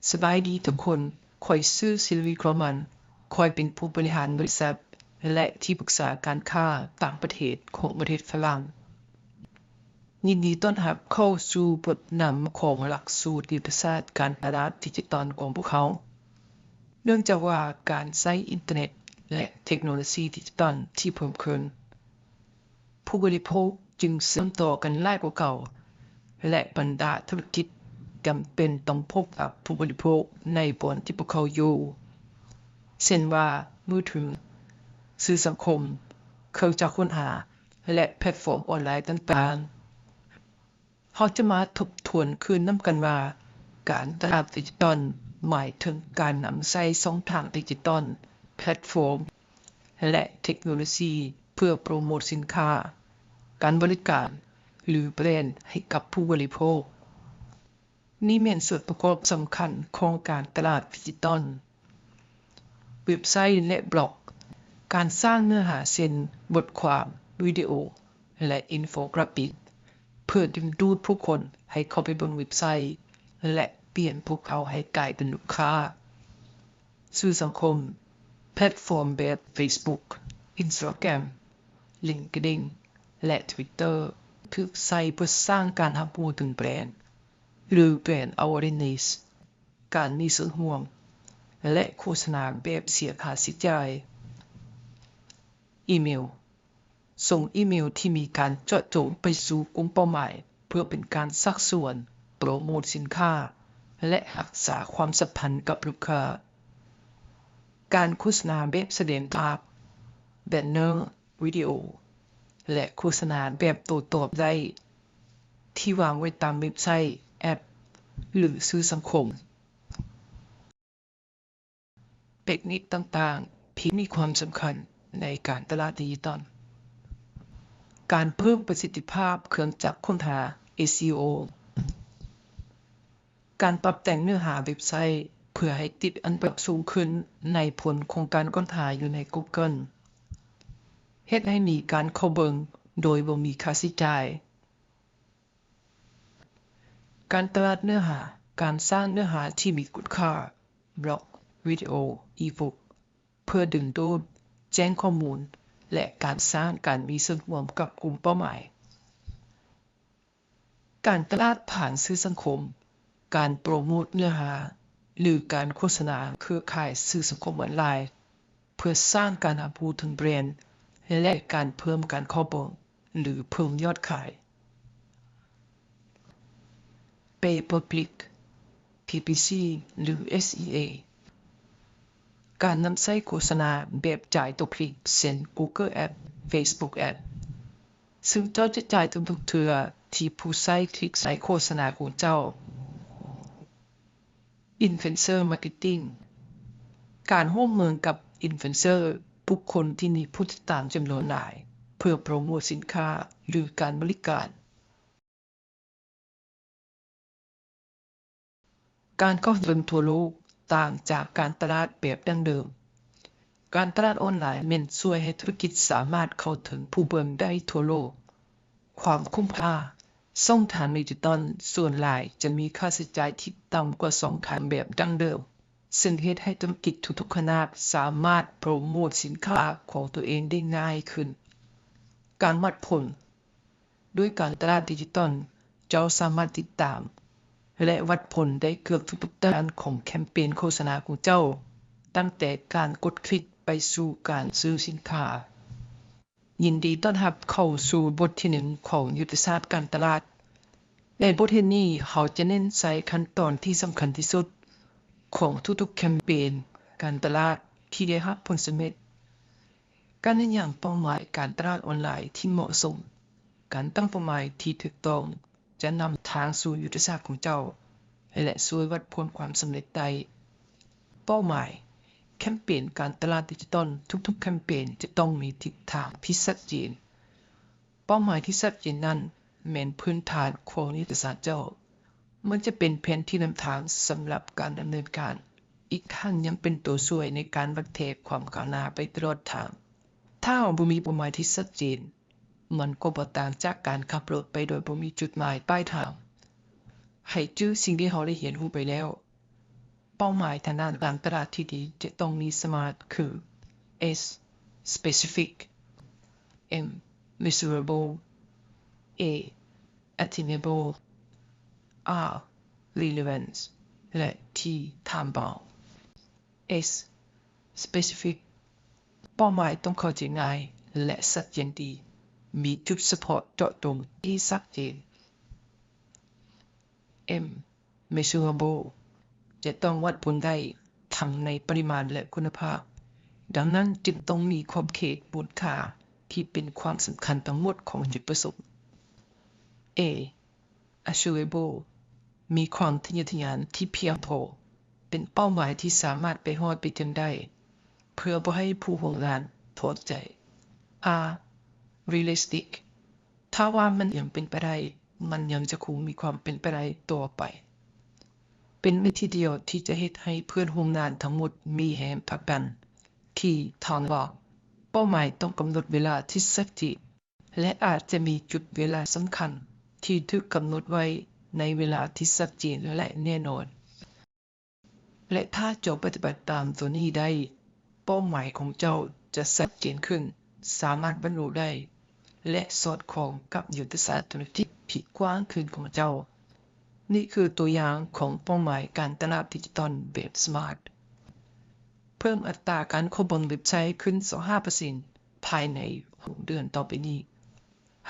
ສະບາຍດີທຸກຄົນ, ຂ້ອຍຊື່ Sylvie Coleman, ຂ້ອຍເປັນຜູ້ບໍລິຫານບໍລິສັດ ແລະ ທີ່ປຶກສາການຄ້າຕ່າງປະເທດຂອງປະເທດຝຣັ່ງ. ຍິນດີຕ້ອນຮັບເຂົ້າສູ່ບົດນຳຂອງຫຼັກສູດຍຸດທະສາດການຕະຫຼາດດິຈິຕອນຂອງພວກເຮົາ. ເນື່ອງຈາກວ່າການໃຊ້ອິນເຕີເນັດ ແລະ ເທັກໂນໂລຊີດິຈິຕອນທີ່ເພີ່ມຂຶ້ນ, ຜູ້ບໍລິໂພກຈຶ່ງເຊື່ອມຕໍ່ກັນຫຼາຍກວ່າເກົ່າ ແລະ ບັນດາທຸລະກິດຈຳເປັນຕ້ອງພົບກັບຜູ້ບໍລິໂພກໃນບ່ອນທີ່ພວກເຂົາຢູ່, ເຊັ່ນວ່າ ມືຖື, ສື່ສັງຄົມ, ເຄື່ອງຈັກຄົ້ນຫາ ແລະ ແພລດຟອມອອນລາຍຕ່າງໆ. ເຮົາຈະມາທົບທວນຄືນນຳກັນວ່າ ການຕະຫຼາດດິຈິຕອນໝາຍເຖິງການນຳໃຊ້ຊ່ອງທາງດິຈິຕອນ, ແພລດຟອມ ແລະ ເທັກໂນໂລຊີເພື່ອໂປຣໂມດສິນຄ້າ, ການບໍລິການ ຫຼື ແບຣນໃຫ້ກັບຜູ້ບໍລິໂພກ. ນີ້ແມ່ນສ່ວນປະກອບສຳຄັນຂອງການຕະຫຼາດດິຈິຕອນ. ເວັບໄຊ ແລະ ບລັອກ, ການສ້າງເນື້ອຫາເຊັ່ນ ບົດຄວາມ, ວິດີໂອ ແລະ ອິນໂຟກຣາຟິກ ເພື່ອດຶງດູດຜູ້ຄົນໃຫ້ເຂົ້າໄປເບິ່ງເວັບໄຊ ແລະ ປ່ຽນພວກເຂົາໃຫ້ກາຍເປັນລູກຄ້າ. ສື່ສັງຄົມ, ແພລດຟອມແບບ Facebook, Instagram, LinkedIn ແລະ Twitter ຖືກໃຊ້ເພື່ອສ້າງການຮັບຮູ້ເຖິງແບຣນ ຫຼື Brand Awareness, ການມີສ່ວນຮ່ວມ ແລະ ໂຄສະນາແບບເສຍຄ່າໃຊ້ຈ່າຍ. ອີເມວ, ສົ່ງອີເມວທີ່ມີການເຈາະຈົງໄປສູ່ກຸ່ມເປົ້າໝາຍ ເພື່ອເປັນການຊັກຊວນ, ໂປຣໂມດສິນຄ້າ ແລະ ຮັກສາຄວາມສຳພັນກັບລູກຄ້າ. ການໂຄສະນາແບບສະແດງພາບ, ແບນເນີ, ວິດີໂອ ແລະ ໂຄສະນາແບບໂຕ້ຕອບໄດ້ ທີ່ວາງໄວ້ຕາມເວັບໄຊ, ແອັບ ຫຼື ສື່ສັງຄົມ. ເຕັກນິກຕ່າງໆທີ່ມີຄວາມສຳຄັນໃນການຕະຫຼາດດິຈິຕອນ. ການເພີ່ມປະສິດທິພາບເຄື່ອງຈັກຄົ້ນຫາ, ເອສອີໂອ. ການປັບແຕ່ງເນື້ອຫາເວັບໄຊເພື່ອໃຫ້ຕິດອັນດັບສູງຂຶ້ນໃນຜົນຂອງການຄົ້ນຫາຢູ່ໃນ Google, ເຮັດໃຫ້ມີການເຂົ້າເບິ່ງໂດຍບໍ່ມີຄ່າໃຊ້ຈ່າຍ. ການຕະຫຼາດເນື້ອຫາ, ການສ້າງເນື້ອຫາທີ່ມີຄຸນຄ່າ, ບລັອກ, ວິດີໂອ, ອີບຸກ ເພື່ອດຶງດູດ, ແຈ້ງຂໍ້ມູນ ແລະ ການສ້າງການມີສ່ວນຮ່ວມກັບກຸ່ມເປົ້າໝາຍ. ການຕະຫຼາດຜ່ານສື່ສັງຄົມ, ການໂປຣໂມດເນື້ອຫາ ຫຼື ການໂຄສະນາເຄືອຂ່າຍສື່ສັງຄົມອອນລາຍ ເພື່ອສ້າງການຮັບຮູ້ເຖິງແບຣນ ແລະ ການເພີ່ມການເຂົ້າເບິ່ງ ຫຼື ເພີ່ມຍອດຂາຍ. Pay per click, ພີພີຊີ ຫຼື ເອສອີເອ. ການນຳໃຊ້ໂຄສະນາແບບຈ່າຍຕໍ່ຄລິກ ເຊັ່ນ Google Ads, Facebook Ads, ຊຶ່ງເຈົ້າຈະຈ່າຍທຸກໆເທື່ອທີ່ຜູ້ໃຊ້ຄລິກໃສ່ໂຄສະນາຂອງເຈົ້າ. Influencer marketing, ການຮ່ວມມືກັບ influencer, ບຸກຄົນທີ່ມີຜູ້ຕິດຕາມຈຳນວນຫຼາຍ ເພື່ອໂປຣໂມດສິນຄ້າ ຫຼື ການບໍລິການ. ການເຂົ້າເຖິງທົ່ວໂລກ ຕ່າງຈາກການຕະຫຼາດແບບດັ້ງເດີມ. ການຕະຫຼາດອອນລາຍແມ່ນຊ່ວຍໃຫ້ທຸລະກິດສາມາດເຂົ້າເຖິງຜູ້ເບິ່ງໄດ້ທົ່ວໂລກ. ຄວາມຄຸ້ມຄ່າ, ຊ່ອງທາງດິຈິຕອນສ່ວນຫຼາຍຈະມີຄ່າໃຊ້ຈ່າຍທີ່ຕ່ຳກວ່າຊ່ອງທາງແບບດັ້ງເດີມ, ເຊິ່ງເຮັດໃຫ້ທຸລະກິດທຸກໆຂະໜາດສາມາດໂປຣໂມດສິນຄ້າຂອງຕົວເອງໄດ້ງ່າຍຂຶ້ນ. ການວັດຜົນ, ດ້ວຍການຕະຫຼາດດິຈິຕອນ, ເຈົ້າສາມາດຕິດຕາມ ແລະ ວັດຜົນໄດ້ເກືອບທຸກໆດ້ານຂອງແຄມເປນໂຄສະນາຂອງເຈົ້າ, ຕັ້ງແຕ່ການກົດຄລິກໄປສູ່ການຊື້ສິນຄ້າ. ຍິນດີຕ້ອນຮັບເຂົ້າສູ່ບົດທີໜຶ່ງຂອງຍຸດທະສາດການຕະຫຼາດ. ໃນບົດຮຽນນີ້, ເຮົາຈະເນັ້ນໃສ່ຂັ້ນຕອນທີ່ສຳຄັນທີ່ສຸດຂອງທຸກໆແຄມເປນການຕະຫຼາດທີ່ໄດ້ຮັບຜົນສຳເລັດ. ການເຮັດຫຍັງເປົ້າໝາຍການຕະຫຼາດອອນລາຍທີ່ເໝາະສົມ, ການຕັ້ງເປົ້າໝາຍທີ່ຖືກຕ້ອງຈະນຳທາງສູ່ຍຸດທະສາດຂອງເຈົ້າ ແລະ ຊ່ວຍວັດຜົນຄວາມສຳເລັດໄດ້. ເປົ້າໝາຍ, ແຄມເປນການຕະຫຼາດດິຈິຕອນທຸກໆແຄມເປນຈະຕ້ອງມີທິດທາງທີ່ຊັດເຈນ. ເປົ້າໝາຍທີ່ຊັດເຈນນັ້ນແມ່ນພື້ນຖານຂອງຍຸດທະສາດເຈົ້າ. ມັນຈະເປັນແຜນທີ່ນຳທາງສຳລັບການດຳເນີນການ, ອີກທັງຍັງເປັນຕົວຊ່ວຍໃນການວັດແທກຄວາມກ້າວໜ້າໄປຕະຫຼອດທາງ. ຖ້າເຮົາບໍ່ມີເປົ້າໝາຍທີ່ຊັດເຈນ, ມັນກໍບໍ່ຕ່າງຈາກການຂັບລົດໄປໂດຍບໍ່ມີຈຸດໝາຍປາຍທາງ. ໃຫ້ຈື່ສິ່ງທີ່ເຮົາໄດ້ຮຽນຮູ້ໄປແລ້ວ. ເປົ້າໝາຍທາງດ້ານການຕະຫຼາດທີ່ດີຈະຕ້ອງມີສະມາດຄື S Specific, M Measurable, A Attainable, R Relevant ແລະ T Time Bound. S Specific ເປົ້າໝາຍຕ້ອງເຂົ້າໃຈງ່າຍ ແລະ ຊັດເຈນດີ, ມີຈຸດສະເພາະເຈາະຈົງທີ່ຊັດເຈນ. M Measurable ຈະຕ້ອງວັດຜົນໄດ້ທັງໃນປະລິມານ ແລະ ຄຸນນະພາບ, ດັ່ງນັ້ນຈຶ່ງຕ້ອງມີຂອບເຂດມູນຄ່າທີ່ເປັນຄວາມສຳຄັນທັງໝົດຂອງຈຸດປະສົງ. A Achievable ມີຄວາມທະເຍີທະຍານທີ່ພຽງພໍ, ເປັນເປົ້າໝາຍທີ່ສາມາດໄປຮອດໄປເຖິງໄດ້ ເພື່ອບໍ່ໃຫ້ຜູ້ຮ່ວມງານທໍ້ໃຈ. R Realistic ຖ້າວ່າມັນຍັງເປັນໄປໄດ້, ມັນຍັງຈະຄົງມີຄວາມເປັນໄປໄດ້ຕໍ່ໄປ. ເປັນວິທີດຽວທີ່ຈະເຮັດໃຫ້ເພື່ອນຮ່ວມງານທັງໝົດມີແຮງຜັກດັນ. T Time Bound ເປົ້າໝາຍຕ້ອງກຳນົດເວລາທີ່ຊັດເຈນ ແລະ ອາດຈະມີຈຸດເວລາສຳຄັນທີ່ຖືກກຳນົດໄວ້ໃນເວລາທີ່ຊັດເຈນ ແລະ ແນ່ນອນ. ແລະ ຖ້າເຈົ້າປະຕິບັດຕາມຕົວນີ້ໄດ້, ເປົ້າໝາຍຂອງເຈົ້າຈະຊັດເຈນຂຶ້ນ, ສາມາດບັນລຸໄດ້ ແລະ ສອດຄ່ອງກັບຍຸດທະສາດທຸລະກິດທີ່ກວ້າງຂຶ້ນຂອງເຈົ້າ. ນີ້ຄືຕົວຢ່າງຂອງເປົ້າໝາຍການຕະຫຼາດດິຈິຕອນແບບສະມາດ. ເພີ່ມອັດຕາການເຂົ້າເບິ່ງເວັບໄຊຂຶ້ນຊາວຫ້າເປີເຊັນພາຍໃນຫົກເດືອນຕໍ່ໄປນີ້.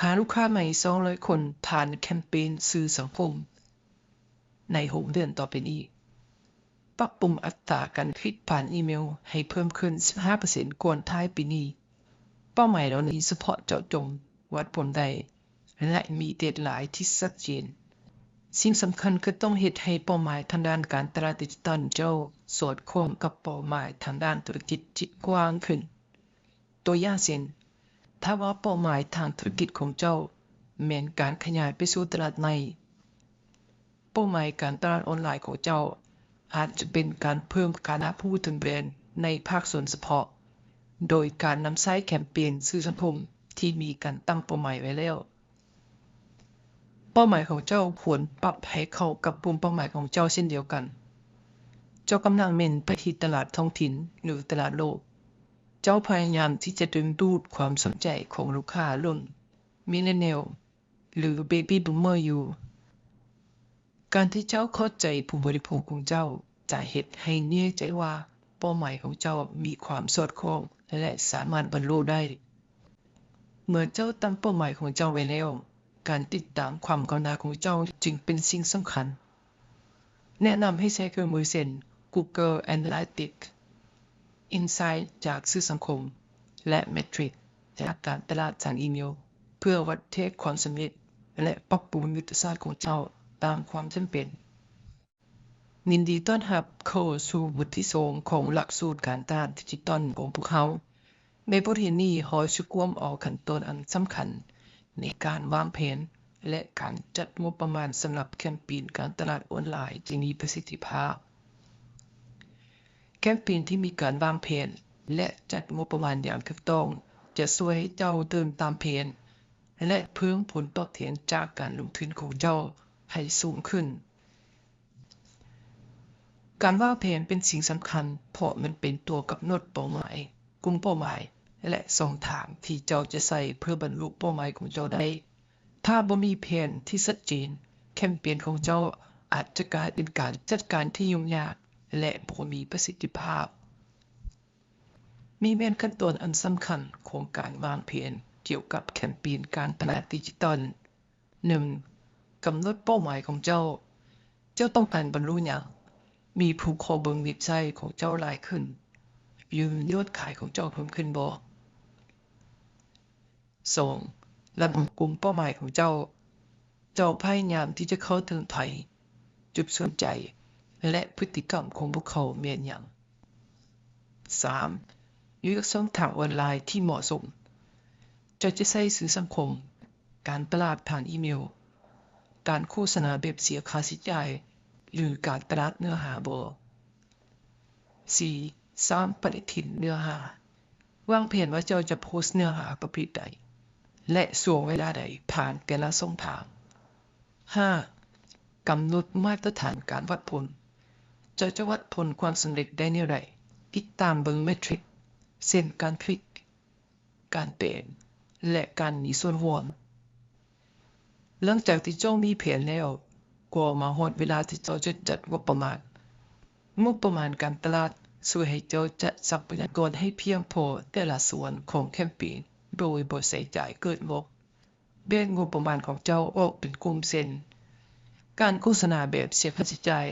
ຫາລູກຄ້າໃໝ່ສອງຮ້ອຍຄົນຜ່ານແຄມເປນສື່ສັງຄົມໃນຫົກເດືອນຕໍ່ໄປນີ້. ປັບປຸງອັດຕາການທະວີດຜ່ານອີເມວໃຫ້ເພີ່ມຂຶ້ນສິບຫ້າເປີເຊັນກ່ອນທ້າຍປີນີ້. ເປົ້າໝາຍເຫຼົ່ານີ້ສະເພາະເຈາະຈົງ, ວັດຜົນໄດ້ ແລະ ມີເດດລາຍທີ່ຊັດເຈນ. ສິ່ງສຳຄັນຄືຕ້ອງເຮັດໃຫ້ເປົ້າໝາຍທາງດ້ານການຕະຫຼາດດິຈິຕອນເຈົ້າສອດຄ່ອງກັບເປົ້າໝາຍທາງດ້ານທຸລະກິດທີ່ກວ້າງຂຶ້ນ. ຕົວຢ່າງເຊັ່ນ, ຖ້າວ່າເປົ້າໝາຍທາງທຸລະກິດຂອງເຈົ້າແມ່ນການຂະຫຍາຍໄປສູ່ຕະຫຼາດໃໝ່, ເປົ້າໝາຍການຕະຫຼາດອອນລາຍຂອງເຈົ້າອາດຈະເປັນການເພີ່ມການຮັບຮູ້ເຖິງແບຣນໃນພາກສ່ວນສະເພາະ ໂດຍການນຳໃຊ້ແຄມເປນສື່ສັງຄົມທີ່ມີການຕັ້ງເປົ້າໝາຍໄວ້ແລ້ວ. ເປົ້າໝາຍຂອງເຈົ້າຄວນປັບໃຫ້ເຂົ້າກັບກຸ່ມເປົ້າໝາຍຂອງເຈົ້າເຊັ່ນດຽວກັນ. ເຈົ້າກຳລັງເນັ້ນໄປທີ່ຕະຫຼາດທ້ອງຖິ່ນ ຫຼື ຕະຫຼາດໂລກ. ເຈົ້າພະຍາຍາມທີ່ຈະດຶງດູດຄວາມສົນໃຈຂອງລູກຄ້າລຸ້ນມິລເນຍລ ຫຼື ເບບີ້ບູມເມີຣ໌ຢູ່. ການທີ່ເຈົ້າເຂົ້າໃຈຜູ້ບໍລິໂພກຂອງເຈົ້າ ຈະເຮັດໃຫ້ແນ່ໃຈວ່າເປົ້າໝາຍຂອງເຈົ້າມີຄວາມສອດຄ່ອງ ແລະ ສາມາດບັນລຸໄດ້. ເມື່ອເຈົ້າຕັ້ງເປົ້າໝາຍຂອງເຈົ້າໄວ້ແລ້ວ, ການຕິດຕາມຄວາມກ້າວໜ້າຂອງເຈົ້າຈຶ່ງເປັນສິ່ງສຳຄັນ. ແນະນຳໃຫ້ໃຊ້ເຄື່ອງມືເຊັ່ນ Google Analytics, Insight ຈາກສື່ສັງຄົມ ແລະ Metrics ຈາກການຕະຫຼາດທາງອີເມວ ເພື່ອວັດເທສຄວາມສຳເລັດ ແລະ ປັບປຸງຍຸດທະສາດຂອງເຈົ້າຕາມຄວາມຈຳເປັນ. ຍິນດີຕ້ອນຮັບເຂົ້າສູ່ບົດທີສອງຂອງຫຼັກສູດການຕະຫຼາດດິຈິຕອນຂອງພວກເຮົາ. ໃນບົດຮຽນນີ້ ເຮົາຈະກວມເອົາຂັ້ນຕອນອັນສຳຄັນໃນການວາງແຜນ ແລະ ການຈັດງົບປະມານສຳລັບແຄມເປນການຕະຫຼາດອອນລາຍທີ່ມີປະສິດທິພາບ. ແຄມເປນທີ່ມີການວາງແຜນ ແລະ ຈັດງົບປະມານຢ່າງຖືກຕ້ອງ ຈະຊ່ວຍໃຫ້ເຈົ້າເດີນຕາມແຜນ ແລະ ເພີ່ມຜົນຕອບແທນຈາກການລົງທຶນຂອງເຈົ້າໃຫ້ສູງຂຶ້ນ. ການວາງແຜນເປັນສິ່ງສຳຄັນ ເພາະມັນເປັນຕົວກຳນົດເປົ້າໝາຍ, ກຸ່ມເປົ້າໝາຍ ແລະ ຊ່ອງທາງທີ່ເຈົ້າຈະໃຊ້ເພື່ອບັນລຸເປົ້າໝາຍຂອງເຈົ້າໄດ້. ຖ້າບໍ່ມີແຜນທີ່ຊັດເຈນ, ແຄມເປນຂອງເຈົ້າອາດຈະກາຍເປັນການຈັດການທີ່ຫຍຸ້ງຍາກ ແລະ ບໍ່ມີປະສິດທິພາບ. ນີ້ແມ່ນຂັ້ນຕອນອັນສຳຄັນຂອງການວາງແຜນກ່ຽວກັບແຄມເປນການຕະຫຼາດດິຈິຕອນ. ໜຶ່ງ ກຳນົດເປົ້າໝາຍຂອງເຈົ້າ. ເຈົ້າຕ້ອງການບັນລຸຫຍັງ? ມີຜູ້ເຂົ້າເບິ່ງເວັບໄຊຂອງເຈົ້າຫຼາຍຂຶ້ນ ຫຼື ຍອດຂາຍຂອງເຈົ້າເພີ່ມຂຶ້ນບໍ່? ສອງ ລະບຸກຸ່ມເປົ້າໝາຍຂອງເຈົ້າ. ເຈົ້າພະຍາຍາມທີ່ຈະເຂົ້າເຖິງໃຜ? ຈຸດສົນໃຈ ແລະ ພຶດຕິກຳຂອງພວກເຂົາແມ່ນຫຍັງ? ສາມ ເລືອກຊ່ອງທາງອອນລາຍທີ່ເໝາະສົມ. ເຈົ້າຈະໃຊ້ສື່ສັງຄົມ, ການຕະຫຼາດຜ່ານອີເມວ, ການໂຄສະນາແບບເສຍຄ່າໃຊ້ຈ່າຍ ຫຼື ການຕະຫຼາດເນື້ອຫາບໍ? ສີ່ ສ້າງປະຕິທິນເນື້ອຫາ. ວາງແຜນວ່າເຈົ້າຈະໂພສເນື້ອຫາປະເພດໃດ ແລະ ຊ່ວງເວລາໃດຜ່ານແຕ່ລະຊ່ອງທາງ. ຫ້າ ກຳນົດມາດຕະຖານການວັດຜົນ. ເຈົ້າຈະວັດຜົນຄວາມສຳເລັດໄດ້ແນວໃດ? ຕິດຕາມເບິ່ງເມທຣິກ ເຊັ່ນ ການຄລິກ, ການແປງ ແລະ ການມີສ່ວນຮ່ວມ. ຫຼັງຈາກທີ່ເຈົ້າມີແຜນແລ້ວ, ກໍມາຮອດເວລາທີ່ເຈົ້າຈະຈັດງົບປະມານ. ງົບປະມານການຕະຫຼາດຊ່ວຍໃຫ້ເຈົ້າຈັດຊັບພະຍາກອນໃຫ້ພຽງພໍແຕ່ລະສ່ວນຂອງແຄມເປນໂດຍບໍ່ໃຊ້ຈ່າຍເກີນງົບ. ແບ່ງງົບປະມານຂອງເຈົ້າອອກເປັນກຸ່ມ ເຊັ່ນ ການໂຄສະນາແບບເສຍຄ່າໃຊ້ຈ່າຍ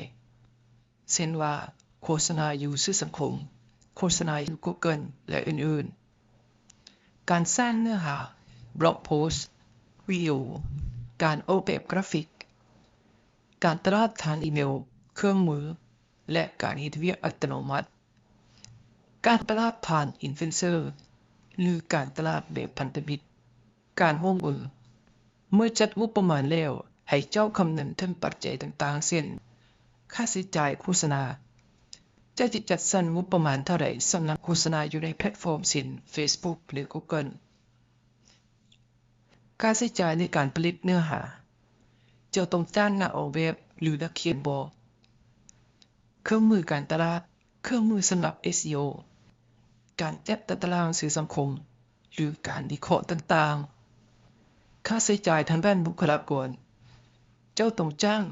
ເຊັ່ນວ່າ ໂຄສະນາຢູ່ສື່ສັງຄົມ, ໂຄສະນາຢູ່ Google ແລະ ອື່ນໆ, ການສ້າງເນື້ອຫາ, ບລັອກໂພສ, ວິດີໂອ, ການອອກແບບກຣາຟິກ, ການຕະຫຼາດທາງອີເມວ, ເຄື່ອງມື ແລະ ການເຮັດວຽກອັດຕະໂນມັດ, ການຕະຫຼາດຜ່ານອິນຟລູເອນເຊີ ຫຼື ການຕະຫຼາດແບບພັນທະມິດ, ການຮ່ວມມື. ເມື່ອຈັດງົບປະມານແລ້ວ, ໃຫ້ເຈົ້າຄຳນຶງເຖິງປັດໄຈຕ່າງໆ ເຊັ່ນ ຄ່າໃຊ້ຈ່າຍໂຄສະນາ. ເຈົ້າຈະຈັດສັນງົບປະມານເທົ່າໃດສຳລັບໂຄສະນາຢູ່ໃນແພລດຟອມ ເຊັ່ນ Facebook ຫຼື Google? ຄ່າໃຊ້ຈ່າຍໃນການຜະລິດເນື້ອຫາ. ເຈົ້າຕ້ອງຈ້າງນັກອອກແບບ ຫຼື ນັກຂຽນບໍ? ເຄື່ອງມືການຕະຫຼາດ, ເຄື່ອງມືສຳລັບ ເອສອີໂອ, ການຈັດຕາຕະລາງສື່ສັງຄົມ ຫຼື ການວິເຄາະຕ່າງໆ. ຄ່າໃຊ້ຈ່າຍທາງດ້ານບຸກຄະລາກອນ. ເຈົ້າຕ້ອງຈ້າງ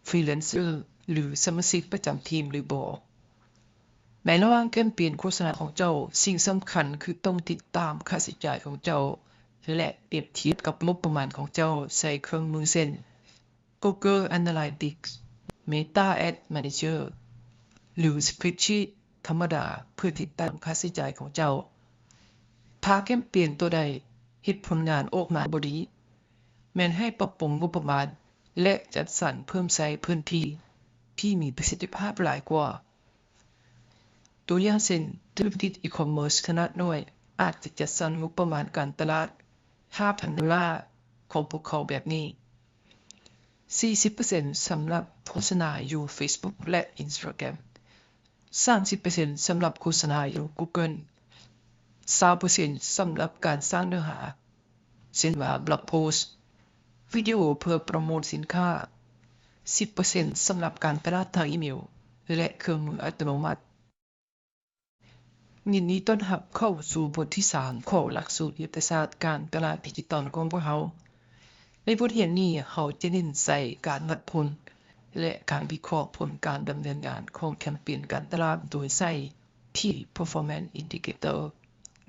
ຟຣີແລນເຊີ ຫຼື ສະມາຊິກປະຈຳທີມ ຫຼື ບໍ່? ໃນລະຫວ່າງແຄມເປນໂຄສະນາຂອງເຈົ້າ, ສິ່ງສຳຄັນຄືຕ້ອງຕິດຕາມຄ່າໃຊ້ຈ່າຍຂອງເຈົ້າ ແລະ ປຽບທຽບກັບງົບປະມານຂອງເຈົ້າໃສ່ເຄື່ອງມືເຊັ່ນ Google Analytics, Meta Ads Manager ຫຼື Spreadsheet ທຳມະດາ ເພື່ອຕິດຕາມຄ່າໃຊ້ຈ່າຍຂອງເຈົ້າ. ຖ້າແຄມເປນຕົວໃດເຮັດຜົນງານອອກມາບໍ່ດີ, ແມ່ນໃຫ້ປັບປຸງງົບປະມານ ແລະ ຈັດສັນເພີ່ມໃຊ້ພື້ນທີ່ທີ່ມີປະສິດທິພາບຫຼາຍກວ່າ. ຕົວຢ່າງເຊັ່ນ ທຸລະກິດອີຄອມເມີສຂະໜາດນ້ອຍອາດຈະຈັດສັນງົບປະມານການຕະຫຼາດຫ້າພັນໂດລາຂອງພວກເຂົາແບບນີ້: ສີ່ສິບເປີເຊັນ ສຳລັບໂຄສະນາຢູ່ Facebook ແລະ Instagram, ສາມສິບເປີເຊັນ ສຳລັບໂຄສະນາຢູ່ Google, ຊາວເປີເຊັນ ສຳລັບການສ້າງເນື້ອຫາ ເຊັ່ນວ່າ ບລັອກໂພສ, ວິດີໂອເພື່ອໂປຣໂມດສິນຄ້າ, ສິບເປີເຊັນ ສຳລັບການຕະຫຼາດທາງອີເມວ ແລະ ເຄື່ອງມືອັດຕະໂນມັດ. ຍິນດີຕ້ອນຮັບເຂົ້າສູ່ບົດທີສາມຂອງຫຼັກສູດຍຸດທະສາດການຕະຫຼາດດິຈິຕອນຂອງພວກເຮົາ. ໃນບົດຮຽນນີ້, ເຮົາຈະເນັ້ນໃສ່ການວັດຜົນ ແລະ ການວິເຄາະຜົນການດຳເນີນງານຂອງແຄມເປນການຕະຫຼາດໂດຍໃຊ້ Key Performance Indicator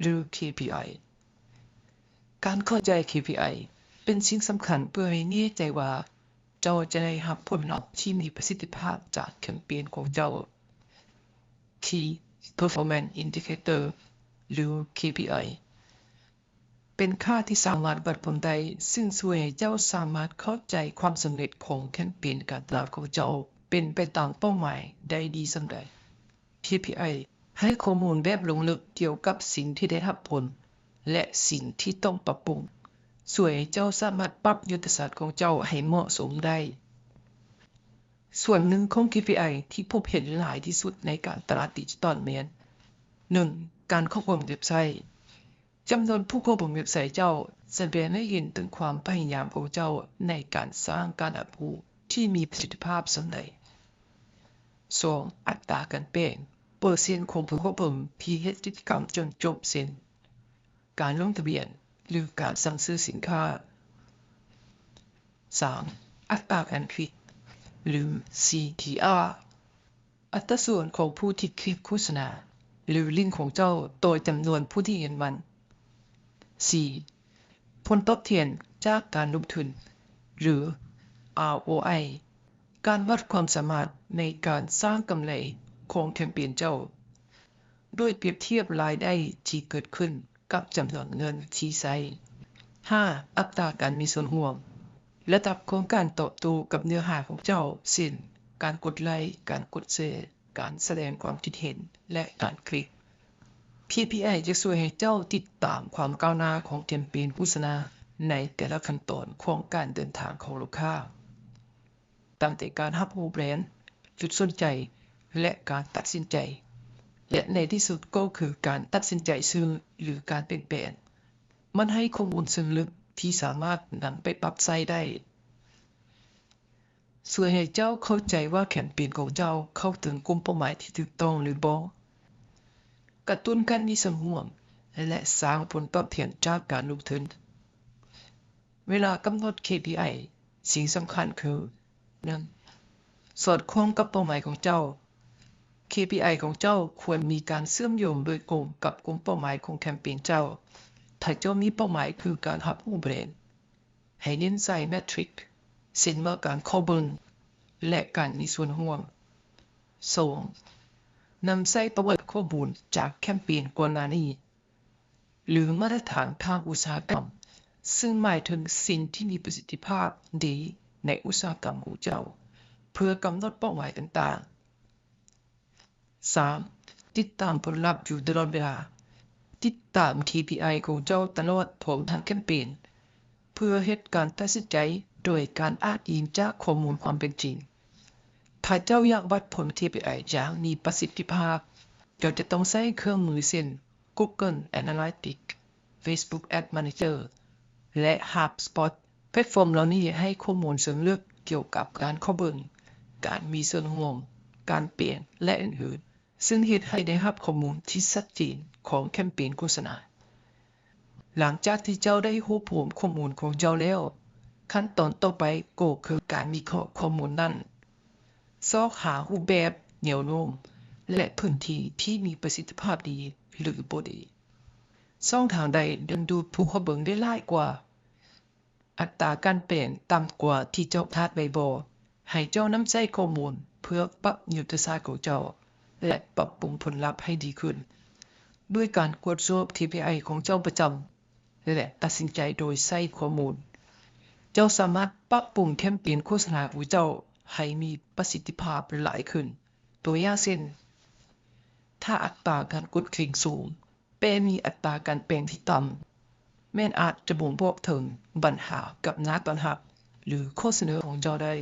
ຫຼື KPI. ການເຂົ້າໃຈ KPI ເປັນສິ່ງສຳຄັນເພື່ອໃຫ້ແນ່ໃຈວ່າເຈົ້າຈະໄດ້ຮັບຜົນລັບທີ່ມີປະສິດທິພາບຈາກແຄມເປນຂອງເຈົ້າ. Key Performance Indicator ຫຼື KPI ເປັນຄ່າທີ່ສາມາດວັດຜົນໄດ້, ຊຶ່ງຊ່ວຍໃຫ້ເຈົ້າສາມາດເຂົ້າໃຈຄວາມສຳເລັດຂອງແຄມເປນການຕະຫຼາດຂອງເຈົ້າເປັນໄປຕາມເປົ້າໝາຍໄດ້ດີສ່ຳໃດ. KPI ໃຫ້ຂໍ້ມູນແບບລົງເລິກກ່ຽວກັບສິ່ງທີ່ໄດ້ຮັບຜົນ ແລະ ສິ່ງທີ່ຕ້ອງປັບປຸງ, ຊ່ວຍໃຫ້ເຈົ້າສາມາດປັບຍຸດທະສາດຂອງເຈົ້າໃຫ້ເໝາະສົມໄດ້. ສ່ວນໜຶ່ງຂອງ KPI ທີ່ພົບເຫັນຫຼາຍທີ່ສຸດໃນການຕະຫຼາດດິຈິຕອນແມ່ນ ໜຶ່ງ ການເຂົ້າເບິ່ງເວັບໄຊ. ຈຳນວນຜູ້ເຂົ້າເບິ່ງເວັບໄຊເຈົ້າສະແດງໃຫ້ເຫັນເຖິງຄວາມພະຍາຍາມຂອງເຈົ້າໃນການສ້າງການຮັບຮູ້ທີ່ມີປະສິດທິພາບສ່ຳໃດ. ສອງ ອັດຕາການແປງ, ເປີເຊັນຂອງຜູ້ເຂົ້າເບິ່ງທີ່ເຮັດກິດຈະກຳຈົນຈົບ, ເຊັ່ນ ການລົງທະບຽນ ຫຼື ການສັ່ງຊື້ສິນຄ້າ. ສາມ ອັດຕາການຄລິກ ຫຼື CTR. ອັດຕາສ່ວນຂອງຜູ້ທີ່ຄລິກໂຄສະນາ ຫຼື ລິງຂອງເຈົ້າຕໍ່ຈຳນວນຜູ້ທີ່ເຫັນມັນ. ສີ່ ຜົນຕອບແທນຈາກການລົງທຶນ ຫຼື ROI, ການວັດຄວາມສາມາດໃນການສ້າງກຳໄລຂອງແຄມເປນເຈົ້າ ໂດຍປຽບທຽບລາຍໄດ້ທີ່ເກີດຂຶ້ນ ກັບຈຳນວນເງິນທີ່ໃຊ້. ຫ້າ ອັດຕາການມີສ່ວນຮ່ວມ, ລະດັບຂອງການຕອບໂຕ້ກັບເນື້ອຫາຂອງເຈົ້າ, ເຊັ່ນ ການກົດໄລ, ການກົດແຊ, ການສະແດງຄວາມຄິດເຫັນ ແລະ ການຄລິກ. KPI ຈະຊ່ວຍໃຫ້ເຈົ້າຕິດຕາມຄວາມກ້າວໜ້າຂອງແຄມເປນໂຄສະນາໃນແຕ່ລະຂັ້ນຕອນຂອງການເດີນທາງຂອງລູກຄ້າ. ຕັ້ງແຕ່ການຮັບຮູ້ແບຣນ, ຈຸດສົນໃຈ ແລະ ການຕັດສິນໃຈ ແລະ ໃນທີ່ສຸດກໍຄືການຕັດສິນໃຈຊື້ ຫຼື ການປ່ຽນແປງ. ມັນໃຫ້ຂໍ້ມູນເຊີງເລິກທີ່ສາມາດນຳໄປປັບໃຊ້ໄດ້. ຊ່ວຍໃຫ້ເຈົ້າເຂົ້າໃຈວ່າແຄມເປນຂອງເຈົ້າເຂົ້າເຖິງກຸ່ມເປົ້າໝາຍທີ່ຖືກຕ້ອງຫຼືບໍ່. ກະຕຸ້ນການມີສ່ວນຮ່ວມ ແລະ ສ້າງຜົນຕອບແທນຈາກການລົງທຶນ. ເວລາກຳນົດ ເຄ ພີ ໄອ ສິ່ງສຳຄັນຄື ໜຶ່ງ ສອດຄ່ອງກັບເປົ້າໝາຍຂອງເຈົ້າ. ເຄ ພີ ໄອ ຂອງເຈົ້າຄວນມີການເຊື່ອມໂຍງໂດຍກົງກັບກຸ່ມເປົ້າໝາຍຂອງແຄມເປນເຈົ້າ. ຖ້າເຈົ້າມີເປົ້າໝາຍຄືການຮັບຮູ້ແບຣນ, ໃຫ້ເນັ້ນໃສ່ແມັດທຣິກ ເຊັ່ນວ່າການເຂົ້າເບິ່ງ ແລະ ການມີສ່ວນຮ່ວມ. ສອງ ນຳໃຊ້ປະຫວັດຂໍ້ມູນຈາກແຄມເປນກ່ອນໜ້ານີ້ ຫຼື ມາດຕະຖານທາງອຸດສາຫະກຳ, ຊຶ່ງໝາຍເຖິງສິ່ງທີ່ມີປະສິດທິພາບດີໃນອຸດສາຫະກຳຂອງເຈົ້າ ເພື່ອກຳນົດເປົ້າໝາຍຕ່າງໆ. ສາມ ຕິດຕາມຜົນລັບຢູ່ຕະຫຼອດເວລາ. ຕິດຕາມ ເຄ ພີ ໄອ ຂອງເຈົ້າຕະຫຼອດພ້ອມທັງແຄມເປນ ເພື່ອເຮັດການຕັດສິນໃຈໂດຍການອ້າງອີງຈາກຂໍ້ມູນຄວາມເປັນຈິງ. ຖ້າເຈົ້າຢາກວັດຜົນ ເຄ ພີ ໄອ ຢ່າງມີປະສິດທິພາບ, ເຈົ້າຈະຕ້ອງໃຊ້ເຄື່ອງມືເຊັ່ນ Google Analytics, Facebook Ad Manager ແລະ HubSpot. ແພລດຟອມເຫຼົ່ານີ້ໃຫ້ຂໍ້ມູນເຊີງເລິກກ່ຽວກັບການເຂົ້າເບິ່ງ, ການມີສ່ວນຮ່ວມ, ການເປ່ນ ແລະ ອື່ນໆ, ຊຶ່ງເຮັດໃຫ້ໄດ້ຮັບຂໍ້ມູນທີ່ຊັດເຈນຂອງແຄມເປນໂຄສະນາ. ຫຼັງຈາກທີ່ເຈົ້າໄດ້ຮວບຮວມຂໍ້ມູນຂອງເຈົ້າແລ້ວ, ຂັ້ນຕອນຕໍ່ໄປກໍຄືການວິເຄາະຂໍ້ມູນນັ້ນ, ຊອກຫາຮູບແບບ, ແນວໂນ້ມ ແລະ ພື້ນທີ່ທີ່ມີປະສິດທິພາບດີ ຫຼື ບໍ່ດີ. ຊ່ອງທາງໃດດຶງດູດຜູ້ເຂົ້າເບິ່ງໄດ້ຫຼາຍກວ່າ? ອັດຕາການເປ່ນຕ່ຳກວ່າທີ່ເຈົ້າຄາດໄວ້ບໍ່? ໃຫ້ເຈົ້ານຳໃຊ້ຂໍ້ມູນເພື່ອປັບຍຸດທະສາດຂອງເຈົ້າ ແລະ ປັບປຸງຜົນລັບໃຫ້ດີຂຶ້ນ ດ້ວຍການກວດສອບ ເຄ ພີ ໄອ ຂອງເຈົ້າປະຈຳ ແລະ ຕັດສິນໃຈໂດຍໃຊ້ຂໍ້ມູນ. ເຈົ້າສາມາດປັບປຸງແຄມເປນໂຄສະນາຂອງເຈົ້າໃຫ້ມີປະສິດທິພາບຫຼາຍຂຶ້ນ. ຕົວຢ່າງເຊັ່ນ, ຖ້າອັດຕາການກົດຄລິກສູງ, ແຕ່ມີອັດຕາການເປ່ນທີ່ຕ່ຳ, ແມ່ນອາດຈະບົ່ງບອກເຖິງບັນຫາກັບໜ້າຕ້ອນຮັບ ຫຼື ຂໍ້ສະເໜີຂອງເຈົ້າໄດ້.